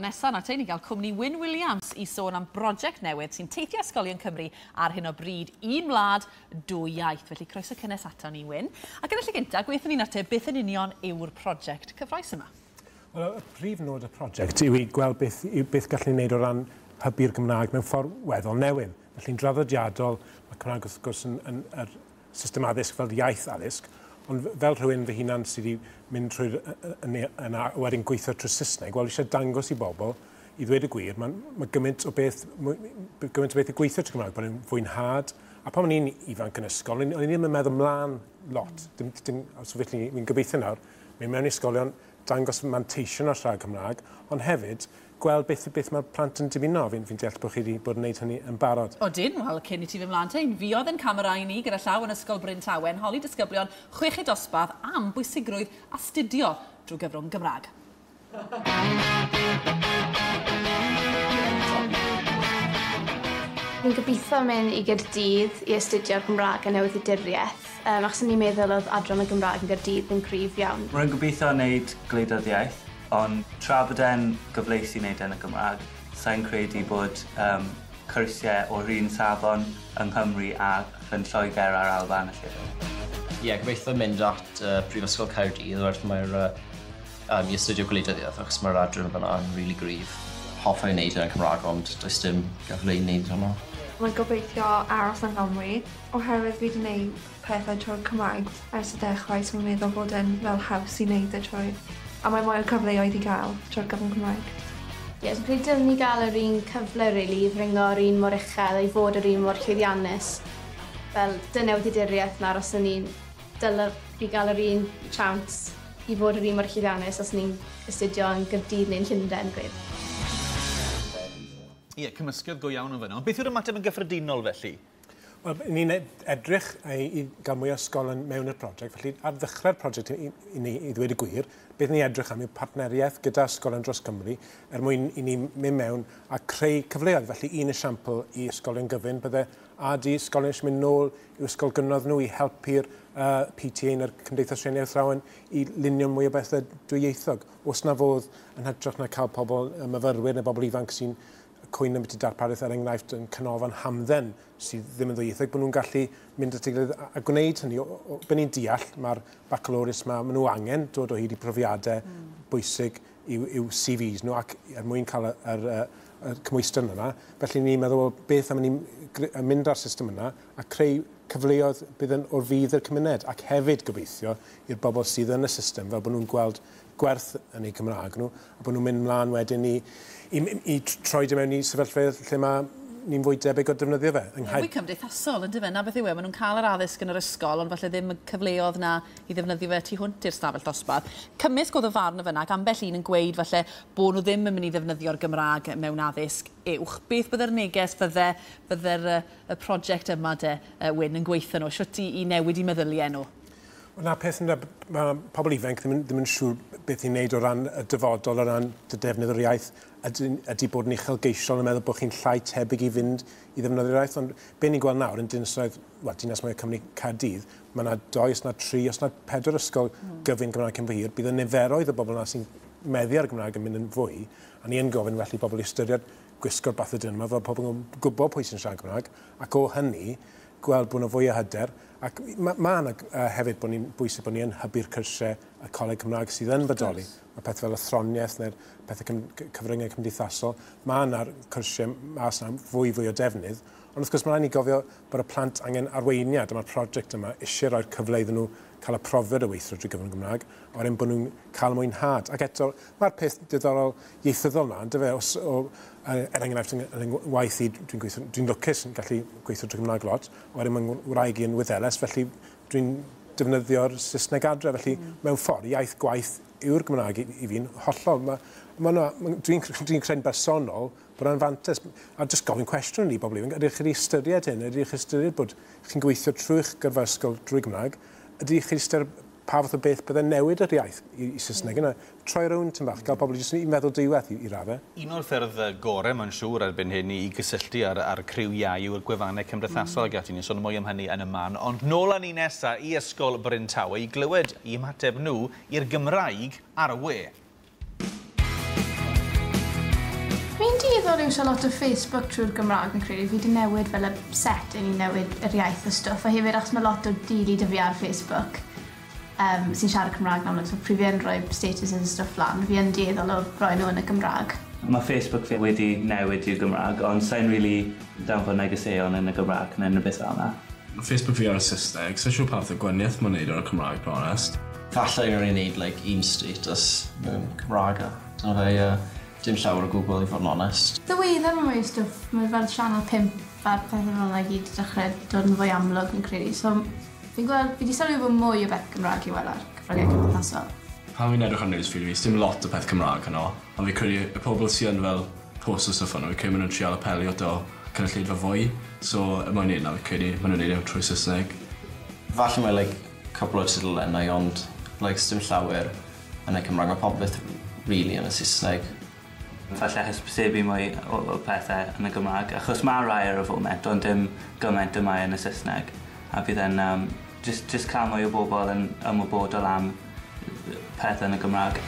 Nesa nawr te, ni gael cwmni Wyn Williams i sôn am brosiect newydd sy'n teithio ysgolion Cymru ar hyn o bryd. Un wlad, dwy iaith. Felly croeso cynnes ato ni, Wyn. Ac yn y lle gyntaf, gweithio ni nawr te, beth yn union yw'r prosiect cyffrous yma? Wel, y prif nod y prosiect yw i gweld beth gallwn ni wneud o ran hybu'r Gymraeg mewn ffordd weddol newydd. Felly'n draddodiadol, mae Cymraeg wrth gwrs yn yr system addysg fel iaith addysg, ond fel rhywun fy hunan sydd wedi mynd trwy'r yna wedyn gweithio trwy Saesneg, wel, eisiau dangos i bobl, i ddweud y gwir, mae gymaint o beth i gweithio trwy Gymraeg, bod yn fwynhad. A pan o'n i'n ifanc yn ysgol, o'n i ddim yn meddwl mlaen lot. So felly fi'n gobeithio nawr, mynd mewn i ysgolion, dangos manteision o'r siarad Cymraeg, ond hefyd gweld beth mae'r plant yn dymuno. Fi'n deall bod chi wedi bod yn gwneud hynny yn barod. Odyn, wel, cyn i ti fynd mlaen te, fi oedd yn camerau ni gyda llaw yn Ysgol Bryn Tawe, holi disgyblion chweched dosbarth am bwysigrwydd astudio drwy gyfrwng Gymraeg. Fi'n gobeithio mynd i Gaerdydd i astudio'r Gymraeg a newyddiaduriaeth, achos o'n i'n meddwl oedd adran y Gymraeg yn Gaerdydd yn gryf iawn. Rwy'n gobeithio wneud gwleidyddiaeth, ond tra bod e'n gyfleus i wneud yn y Gymraeg, sa'n credu bod cyrsiau o'r un safon yng Nghymru a yn Lloegr a'r Alban a llefydd. Ie, gobeithio mynd at Prifysgol Caerdydd, oherwydd mae'r i astudio gwleidyddiaeth, achos mae'r adran fyna yn rili gryf. Hoffai wneud hynny'n Cymraeg, ond does dim gyfle i wneud hwnna. Mae'n gobeithio aros yng Nghymru, oherwydd fi wedi gwneud pethau trwy'r Cymraeg ers y dechrau, so mae'n meddwl bod e'n fel haws i wneud e trwy. A mae mwy o cyfleoedd i gael trwy'r gyfrwng Cymraeg. Ie, so credu dylen ni gael yr un cyfle, really, i ddringo yr un mor uchel, i fod yr un mor llwyddiannus. Fel newyddiaduriaeth nawr, os ni'n dyle fi gael yr un chance i fod yr un mor llwyddiannus os ni'n astudio yn Gaerdydd neu'n Llundain, gwed. Ie, cymysgedd go iawn yn fyna. Ond beth yw'r ymateb yn gyffredinol felly? Wel, ni'n edrych i gael mwy o ysgolion mewn i'r prosiect, felly ar ddechrau'r prosiect i ni, i ddweud y gwir, beth ni'n edrych am yw partneriaeth gyda ysgolion dros Cymru er mwyn i ni mynd mewn a creu cyfleoedd. Felly un esiampl i ysgolion gyfun bydde a di ysgolion eisiau mynd nôl i'w ysgol gynradd nhw i helpu'r PTA neu'r Cymdeithas Rhieni Athrawon i lunio mwy o bethau dwyieithog. Os na fodd yn hytrach na cael pobl, myfyrwyr neu bobl ifanc sy'n cwyno ambiti darpariaeth, er enghraifft yn canolfan hamdden sydd ddim yn ddwyieithog, bod nhw'n gallu mynd at ei gilydd a gwneud hynny. Be ni'n deall, mae'r baccalaureate yma, maen nhw angen dod o hyd i profiadau bwysig i'w CVs nhw ac er mwyn cael y cymhwyster yna. Felly ni'n meddwl, well, beth am ni'n mynd ar system yna a creu cyfleoedd bydd yn o'r fudd i'r cymuned ac hefyd gobeithio i'r bobl sydd yn y system fel bod nhw'n gweld gwerth yn eu Cymraeg nhw a bod nhw'n mynd mlaen wedyn i troi dim mewn i sefyllfaoedd lle mae ni'n fwy debyg o defnyddio fe. Mwy cymdeithasol, yndyfe? Na beth yw e, maen nhw'n cael yr addysg yn yr ysgol, ond falle ddim y cyfleoedd na i ddefnyddio fe tu hwnt i'r stafell dosbarth. Cymysg oedd y farn y fyna, ac ambell un yn gweud falle bod nhw ddim yn mynd i ddefnyddio'r Gymraeg mewn addysg uwch. Beth bydde'r neges fydde'r y prosiect yma de, Wyn, yn gweithio nhw? Shwt i newid i meddyliau nhw? Wel, na peth yna, mae pobl ifanc ddim yn siŵr beth i'n neud o ran y dyfodol, o ran y defnydd o'r iaith, ydy bod yn uchelgeisiol yn meddwl bod chi'n llai tebyg i fynd i ddefnyddio'r iaith, ond be ni'n gweld nawr yn dinasoedd, wel, dinas mwyaf Cymru, Caerdydd, mae yna 2, os na 3, os na 4 ysgol gyfun Gymraeg cyn bo hir, bydd y niferoedd o bobl yna sy'n meddu ar Gymraeg yn mynd yn fwy, a ni yn gofyn felly bobl i ystyried gwisgo'r bathodyn yma fel pobl yn gwybod pwy sy'n siarad Cymraeg, ac o hynny, gweld bod yna fwy o hyder, ac mae yna hefyd bod ni'n bwysig bod ni yn hybu'r cyrsiau y Coleg Cymraeg sydd yn bodoli. Mae pethau fel athroniaeth neu'r pethau cyfryngau cymdeithasol, mae yna'r cyrsiau mas yna fwy o defnydd, ond wrth gwrs mae rhaid ni gofio bod y plant angen arweiniad, a mae'r prosiect yma eisiau rhoi'r cyfle iddyn nhw cael y profiad o weithio drwy gyfrwng Gymraeg, a wedyn bod nhw'n cael mwynhad. Ac eto, mae'r peth diddorol ieithyddol yna, yndyfe, er enghraifft yn waith i, dwi'n lwcus yn gallu gweithio drwy Gymraeg lot, a wedyn mae'n wraig i yn Wyddeles, felly dwi'n defnyddio'r Saesneg adre, felly mewn ffordd, iaith gwaith yw'r Gymraeg i fi'n hollol. Dwi'n credu'n bersonol bod yna'n fantais. A jyst gofyn cwestiwn i bobl ifanc, ydych chi wedi ystyried hyn? Ydych chi ystyried bod chi'n gweithio trwy'ch gyrfa ysgol drwy Gymraeg? Ydych chi ystyried pa fath o beth bydde'n newid yr iaith i Saesneg yna? Troi rownd tipyn bach, gael pobl jyst i meddwl dwywaith i raddau. Un o'r ffyrdd gorau, mae'n siŵr, erbyn hyn i gysylltu ar criw iau yw'r gwefannau cymdeithasol ac ati. Ni'n sôn mwy am hynny yn y man. Ond nôl â ni nesaf i Ysgol Bryn Tawe i glywed i ymateb nhw i'r Gymraeg ar y we. dueddol i iwsio lot o Facebook trwy'r Gymraeg yn credu. Fi wedi newid fel y setting i newid yr iaith o stwff. A hefyd achos mae lot o deulu 'da fi ar Facebook sy'n siarad Cymraeg yn amlwg, so pryd fi yn rhoi statuses a stwff lan, fi yn dueddol o roi nhw yn y Gymraeg. Mae Facebook fi wedi newid i'r Gymraeg, ond sa'n really danfon negeseuon yn y Gymraeg neu unrhyw beth fel yna. Facebook fi ar y Saesneg, sa'n siŵr pa fath o gwahaniaeth mae'n neud ar y Cymraeg, to be honest. Falle yn ei wneud like, un status mewn Cymraeg a dyna fe, dim llawer o gwbl i fod yn onest. Ddiweddar mae mwy o stwff, mae fel Sianel 5 a'r pethau fel yna gyd wedi dechrau dod yn fwy amlwg yn credu. So fi'n gweld, fi wedi sylwi bod mwy o beth Cymraeg i weld ar cyfryngau cymdeithasol. Pan fi'n edrych ar newsfeed fi, dim lot o peth Cymraeg yno, ond fi credu y pobl sy'n fel post o stuff yno, fi credu maen nhw'n trial apelio ato cynulleidfa fwy, so y mwyn neud na, fi credu maen nhw'n neud e trwy Saesneg. Falle mae like, cwpl o tudalennau, ond like, dim llawer yn y Cymraeg. Mae popeth really yn y Saesneg. Falle hysbysebu mwy o pethau yn y Gymraeg, achos mae rai ar y foment, ond dim gymaint y mae yn y Saesneg. A bydd e'n just cael mwy o bobl yn ymwybodol am pethau yn y Gymraeg.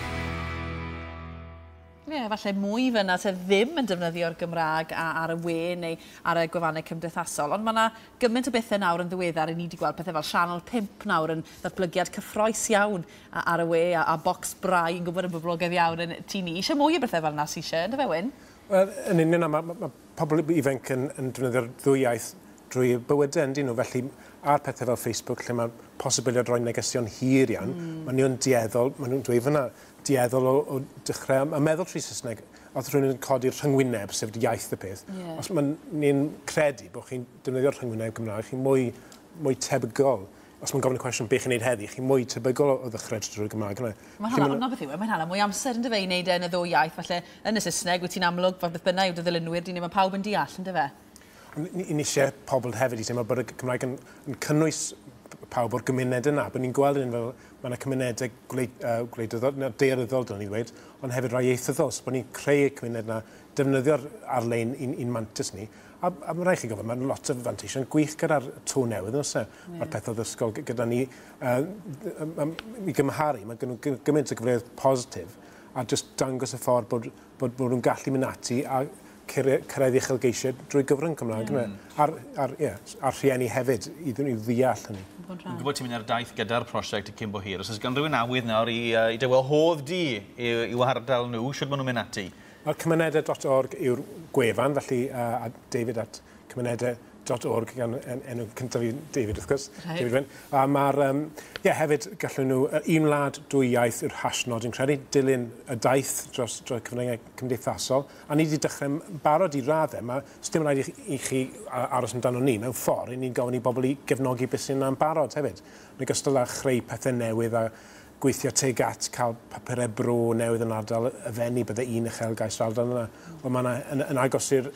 Ie, yeah, falle mwy fyna sydd ddim yn defnyddio'r Gymraeg ar y we neu ar y gwefannau cymdeithasol. Ond mae yna gymaint o bethau nawr yn ddiweddar i ni wedi gweld pethau fel Sianel 5 nawr yn ddatblygiad cyffrous iawn ar y we a bocs brau yn gwybod yn boblogaidd iawn yn tŷ ni. Eisiau mwy o bethau fel yna sy'n eisiau, ynddo fe, Wyn? Wel, yn union, mae pobl ifanc yn defnyddio'r ddwy iaith drwy bywydau, yndyn nhw. Felly, ar pethau fel Facebook, lle mae posibiliad roi negesion hir iawn, maen nhw'n dueddol, maen nhw'n dweud fyna, dueddol o dechrau a meddwl trwy Saesneg, oedd rhywun yn codi'r rhyngwyneb, sef iaith y peth. Os maen ni'n credu bod chi'n defnyddio'r rhyngwyneb Gymraeg, chi'n mwy tebygol. Os mae'n gofyn y cwestiwn beth chi'n neud heddi, chi'n mwy tebygol o ddechrau drwy'r Gymraeg. Mae'n hala, beth yw, e, mae'n hala mwy amser yn dyfe i wneud e yn y ddwy iaith. Falle yn y Saesneg, wyt ti'n amlwg, fel beth bynnag yw dy ddilynwyr, di mae pawb yn deall, yn dyfe? Ni eisiau pobl hefyd i teimlo bod y Cymraeg yn cynnwys pawb o'r gymuned yna. Bod ni'n gweld yn fel mae yna cymunedau gwleidyddol, na, daearyddol, dylen ni ddweud, ond hefyd rai ieithyddol. So bod ni'n creu y cymuned yna, defnyddio'r ar-lein i'n mantis ni. A mae'n rhaid chi gofio, mae'n lot o fanteision gwych gyda'r to newydd, oes e? Mae'r peth o ddysgol gyda ni, i gymharu, mae gen nhw gymaint o gyfleoedd positif, a just dangos y ffordd bod nhw'n gallu mynd ati a cyrraedd uchelgeisiau drwy gyfrwng Cymraeg. A'r rhieni hefyd i ddeall hynny. Dwi'n gwybod ti'n mynd ar daith gyda'r prosiect cyn bo hir. Os oes gan rhywun awydd nawr i dy wahodd di i'w ardal nhw, siwr maen nhw'n mynd ati? Wel, cymunedau.org yw'r gwefan, felly a David at cymunedau.org gan enw cyntaf i David, wrth gwrs. Right. David Wyn. A mae'r, ie, hefyd gallwn nhw, un wlad, dwy iaith yw'r hashnod yn credu, dilyn y daith dros cyfryngau cymdeithasol. A ni wedi dechrau'n barod i raddau. Mae dim rhaid i chi aros amdano ni mewn ffordd. Ni'n gofyn i bobl i gefnogi beth sy'n yna'n barod hefyd. Yn ogystal â chreu pethau newydd a gweithio tuag at cael papurau bro newydd yn ardal y Fenni, bydde un uchelgais o'r ardal yna. Wel, mae yna yn agos i'r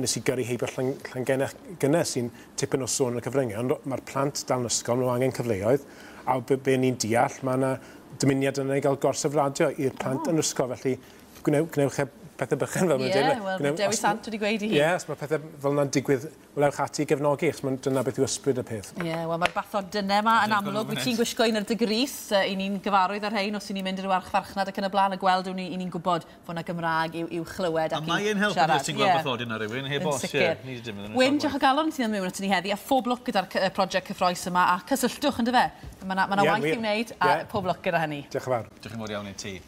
nes i gyrru heibio Llangennech gynnes sy'n tipyn o sôn yn y cyfryngau, ond mae'r plant dal yn ysgol, maen nhw angen cyfleoedd, a be ni'n deall, mae yna dymuniad yna i gael gorsaf radio i'r plant yn ysgol, felly gwnewch e pethau bychan fel mae'n Ie, wel, mae Dewi Sant wedi gweud i hi. Ie, os mae pethau fel yna'n digwydd, wel, ewch ati i gefnogi, achos dyna beth yw ysbryd y peth. Ie, wel mae'r bathodynau yma yn amlwg. Wyt ti'n gwisgo un ar dy grys, i ni'n gyfarwydd ar rhain os i ni'n mynd i ryw archfarchnad ac yn y blaen a gweld i ni'n gwybod fod yna Gymraeg i'w chlywed A ac i mae'n helpu siarad. os ti'n gweld bathodyn ar rhywun, heb Yn os, ie. sicr. Ni 'di dim yn Wyn, diolch o galon ti'n mewn ato ni heddi, a phob lwc gyda'r prosiect cyffrous yma, a cysylltwch yn dyfe. Mae yna waith i'w wneud, a pob lwc gyda hynny. Diolch yn fawr. Diolch yn fawr iawn i ti.